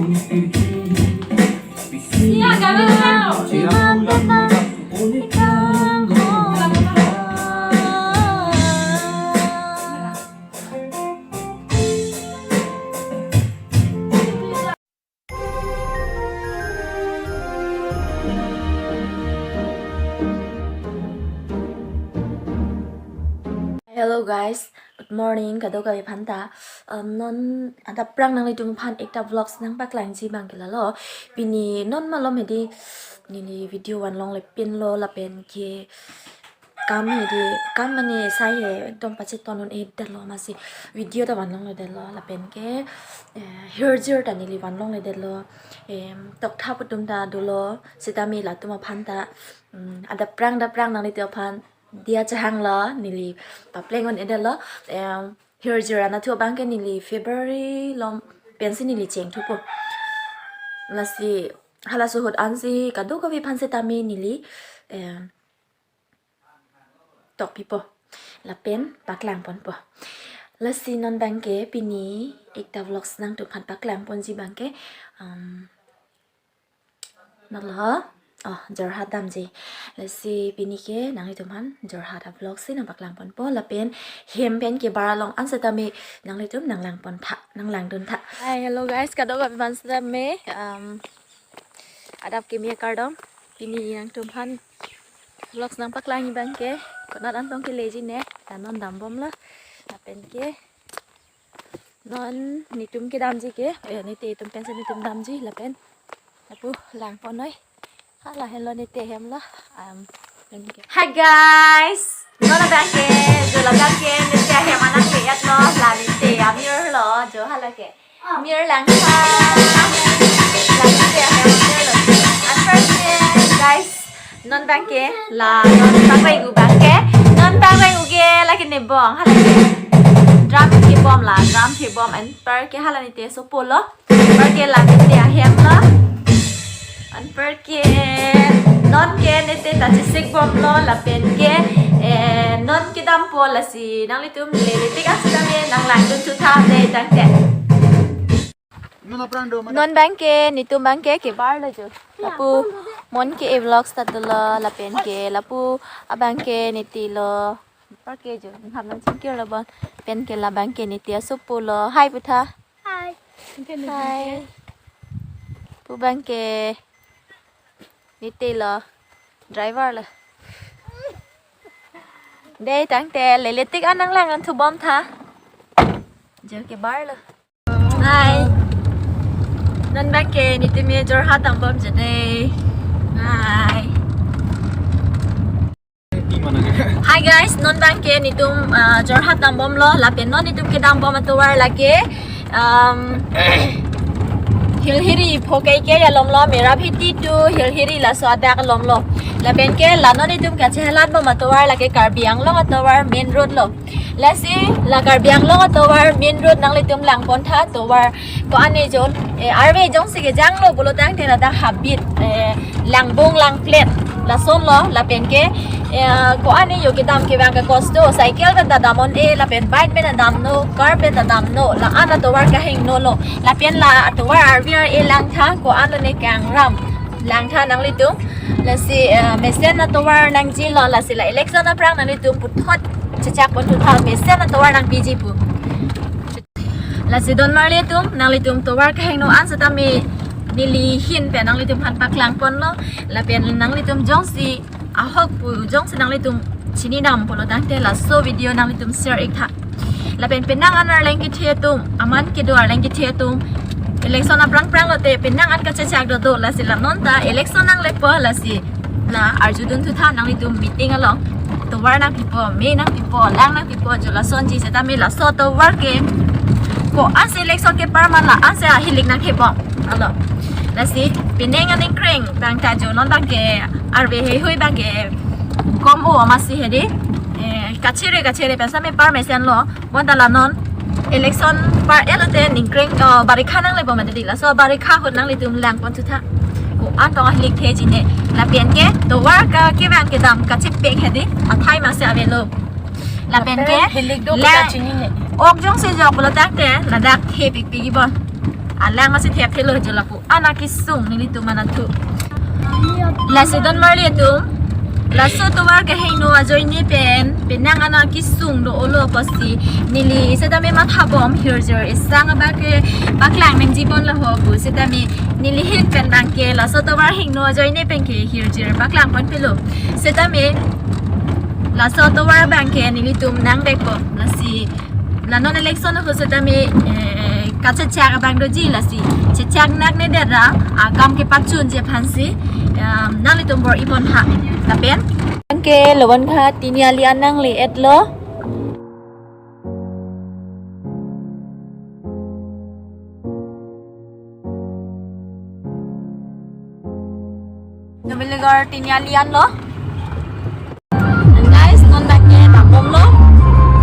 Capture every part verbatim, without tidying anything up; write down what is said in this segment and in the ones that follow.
Hello guys, good morning kadokave aphanta. Um, non adap prang nanglitum aphan ekta vlogs nangpaklangji abang ke lalo. Pini non malom hedi neli video vanlongle pinlo lapen ke kam hedi kam mane sai he ekdom pacheton un-edetlo, masi video ta vanlongledetlo lapen ke, eh, hirjir ta neli vanlongledetlo. Em, tokthap atum ta dolo sitame latum aphanta, mm, adap prang adap prang nanglitum aphan diya chehanglo, neli papleng un-edetlo. Em, hirjir anatthu abang ke neli February malom pensi neli chengthupo. Lasi halaso ahut ansi kadokave aphan sitame neli, em, tokpipo lapen paklangponpo. Lasi non abang ke pini ekta vlogs nangtumphan paklangponji abang ke, um, nalo, oh, Jorhat damji. Lasi pini ke nanglitum aphan Jorhat avlogs si nangpaklangponpo lapen hem pen kebar along an sitame nanglitum nanglangpontha, nanglangduntha. Hi, hello guys, kadokave aphan sitame, um, adap keme kardom. Pini nangtumphan vlogs nangpaklangji abang ke konat an tong keleji ne, ta non dambomlo lapen ke non netum kedamji ke, eh, nete atum pensi netum damji lapen lapu langponnoi. Hala helo nete ahemlo. Um, lapen ke. Hi guys, non abang ke, jo labang ke nete ahem anan le-etlo, la nete amirlo, jo hala ke. Mir langtha. La nete ahem amirlo. At first ke, guys, non abang ke, la non pangveng-u abang ke, non pangveng-u ke lake nebong, hala ke. Drum kebom la, drum kebom, anpar ke hala nete asopolo. Anpar ke la nete ahemlo. Anpar ke non ke nete ta chesikbomlo lapen ke, eh, non kedampo, lasi nanglitum lele tik an sitame nanglangdunthutha dei tangte. Non abang ke, netum abang ke kebarlo jo. Lapu Mon K A Vlogs ta dolo lapen ke lapu abang ke netelo. Anpar ke jo, ham nangchingkirlo bon. Pen ke la abang ke nete asopolo. Hi putha. Hi. Hi. Pu abang ke netelo. Driver lo. Dei tangte lele tik an nanglangdunthubomtha. Jo kebarlo. Hi. Non abang ke netum Jorhat dambom jene. Hi. Hi guys, non abang ke netum, ah, Jorhat dambomlo, lapen non netum kedambom atovar lake, um, Hilhiri pho keike alomlo, Merabheti to Hilhiri laso adak alomlo. Lapen ke la non netum kachehelatbom atovar lake Karbi Anglong atovar main road lo. Lasi la Karbi Anglong atovar main road nanglitum langpontha, tovar ko-an ejon, eh, arve jongsi kejanglo pulo tangte ladak habit, eh, langbung langplet lasonlo, lapen ke, eh, ko-an ejo kedam kevang ke kosto, cycle pen ta dam un-e lapen bike pen ta damnon, car pen ta damnon, la-an atovar kahengnolo, lapen la atovar arve ar-e langtha, ko-an lone kangram langtha nanglitum. Lasi, eh, mesen atovar nangjilo, lasi la election aphrang nanglitum puthot chechakponthutha, mesen atovar nangpiji pu. Lasi don marli atum, nanglitum tovar kahengno an sitame neli ahin pen nanglitumphan paklangponlo, lapen nanglitum jongsi ahok pu jongsi nanglitum chininam pulo tangte laso video nanglitum share iktha. Lapen penang an arleng kethe atum, aman kedo arleng kethe atum, election aphrang phrang lote penang an kachechak dodo, lasi la non ta election nanglepo, lasi la arjudunthutham nanglitum meeting along. Tovar nangpipo, me nangpipo, lang nangpipo, jo lasonji sitame laso tovar ke ko-ansi election kepar ma la-ansi ahilik nangthebom. Alo. Lasi penang aningkreng tangte jo non abang ke arve heihui abang ke kom o amatsi hedi. Eh, kachere kachere pen sitame par mesenlo. Bonta la non election par-et lote ningkreng, oh, barikha nanglebom mati di, laso barikha ahut nanglitum langponthutha. Ko-an tong ahilik theji ne. Lapen ke tovar kevang kedam kachepek hedi, athai amatsi avelo. Lapen ke apen hilik do lang kita chinine. Ok jongsi jok pulo tangte ladak thepikpikji bon. Alang masi thek thelo jo lapu. An akesung nelitum anatthu. Lasi don marli atum. Laso tovar kehingno ajoine pen, penang an akesung do-olo pusi neli setame mathabom hirjir, isang abang ke paklang nangji pon lo ho pu setame neli hin pen abang ke laso tovar hingno ajoine pen ke hirjir paklang pon pilo. Setame laso tovar abang ke nelitum nangdekpo. Lasi la non election ahut setame, eh, kachechak abang doji, lasi chechak naknedet ra akam kepachunji aphansi, em, nanglitum bor-i pon tha. Lapen abang ke Lobon Ghat Tiniali an nangle-etlo. Navilagar Tiniali anlo. And guys, non abang ke dambomlo.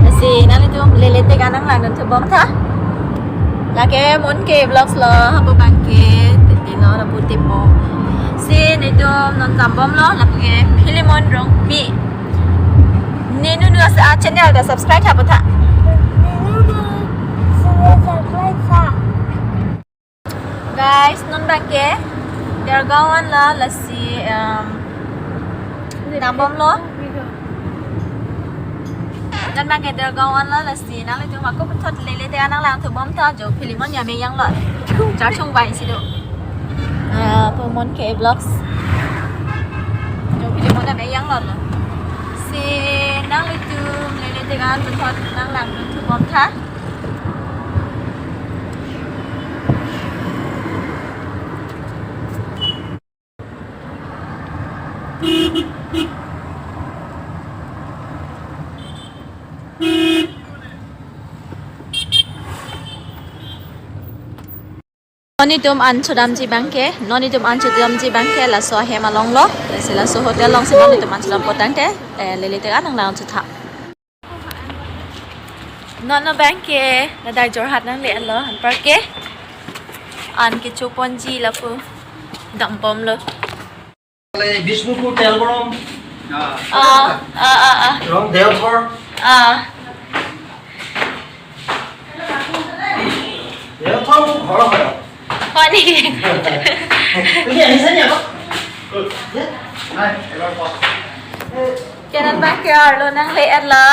Lasi nanglitum lele tek an nanglangdun thubom tha. Lake Monke Vlogs lo, hapu abang ke titilo, lapu tipo. Si nelitum non dambomlo, lapu ke Philemon Rongpi. Ne nunu asa channel ta subscribe tha pu tha. Guys, non abang ke Dergaon anlo, lasi, em, dambomlo. Non abang ke Dergaon anlo, lasi nanglitum ako puthot lele tek an nanglang thubom tha jo, Philemon ya me yanglo. Charchung bai si do. Ah, pu Monke Vlogs. Jo Philemon ya me yanglo lo. Si nanglitum lele tek an puthot nanglangdun thubom tha. Non nelitum an chodamji abang ke, non nelitum an chodamji abang ke laso ahem along lo, lasi laso hotel alongsi non nelitum an chodampo tangte, eh, lele tek an nanglang chotha. Non abang ke ladak Jorhat nangle-etlo, anparke an kechoponji lapu dambomlo. Bishnupur Telborom। Ah, ah, ah, ah। Rong Deothor। Ah। দেওথৰ মোৰ ঘৰ হয়। হয় নেকি? তুমি আহিছা নি আগত? নাই, এবাৰ কোৱা। Ke non abang ke arlo nangle-etlo.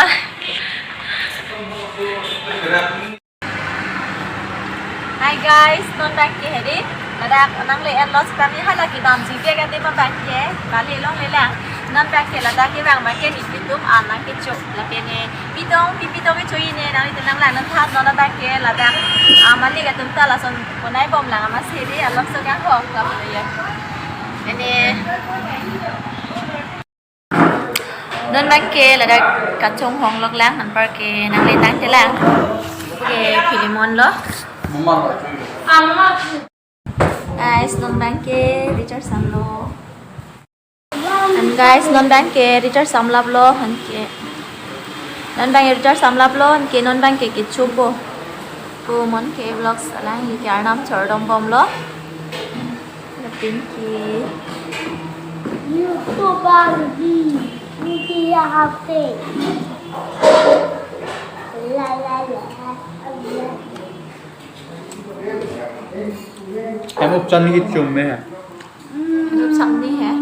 Hi guys, non abang ke hedi, ladak nangle-etlo, setame hala kedamji ke kan tema abang ke, bali longle lang. Non abang ke ladak kevang abang ke nelitum an nangkecho, lapen ne pitong, pi pitong kecho-i ne, nanglitum nanglangdun tha, non abang ke ladak, ah, malik atum ta lason ponai bomlang amatsi hedi, along so kanghon, kapu ya. Ene. Non abang ke ladak kachonghong loklang, anparke nangle tangtelang. Ke Philemon lo. Guys, non abang ke Richard Sam lo. And guys, non abang ke Richard Sam laplo, anke. Non abang Richard Sam laplo, anke non abang ke kechopo. Pu Monke Vlogs alangli ke arnam chordom bomlo. Pinky। YouTube आ गई, मुझे यहाँ पे। ला, ला, ला, ला। हम उपचार नहीं किए, चुम्मे हैं। हम लोग सामने हैं।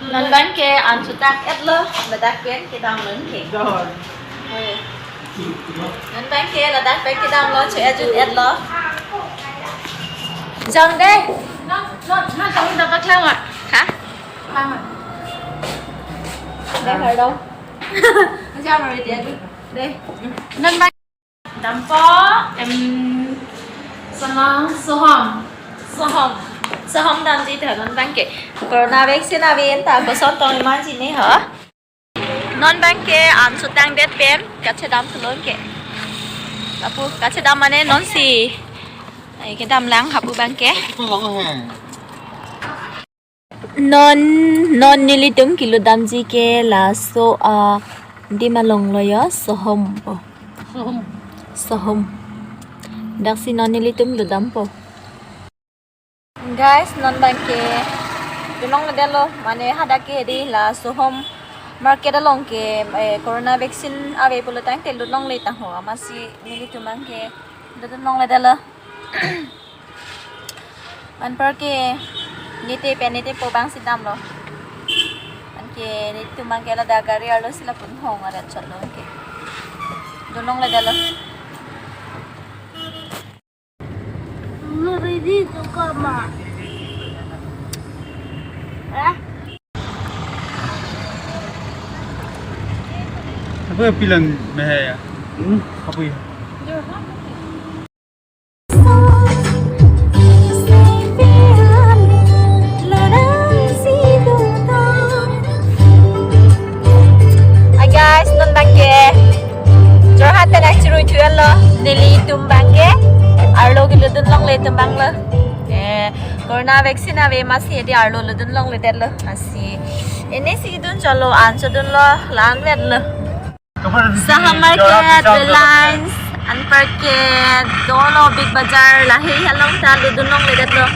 Non abang ke an chotang-etlo, ladak pen kedamlo ke. Oi. Non abang ke ladak pen kedamlo, cho-ajut-etlo. Jang dei. Non, non, non, kami dapat lama. Ha? Lama. Dei, hardom. Jang ready aja. Dei. Non abang Dampo, em, sama sohom. Sohom. Sohom damji tha non abang ke. Corona vaccine ave-en ta koson tong imanji ne ho. Non abang ke an chotangdet pen kachedam thulo ke. Lapu kachedam mane nonsi. Ai kedamlang hapu abang ke. Non, non nelitum kelutdamji ke laso adim along lo ya, Sohom po. Sohom. Sohom. Daksi non nelitum lutdampo. Guys, non abangke dunlongledetlo, mane hadak ke di la Sohom market along ke, eh, corona vaccine ave pulo tangte lutlongle tangho, amatsi nelitum abangke lut dunlongledetlo. Anparke nete pen netepo abangsi damlo. Anke nelitum abangke ladak gari arlo si lapu-an hong arat chotlo ke. Dunlongledetlo. Mama, ready to come, Ma. Eh? Apa yang bilang mahal ya? Hmm? Apa ya? Hi guys, non abangke Jorhat pen nangchirui thulo, nelitum abangke arlo kelut dunlongle atum abanglo. Eh, corona vaccine ave amatsi di arlo lut dunlongledetlo. Amatsi ini si dun chotlo, an chodunlo, la-an vetlo. Saha Market, Reliance, anparke dolo Big Bazaar, lahei along ta lut dunlongledetlo.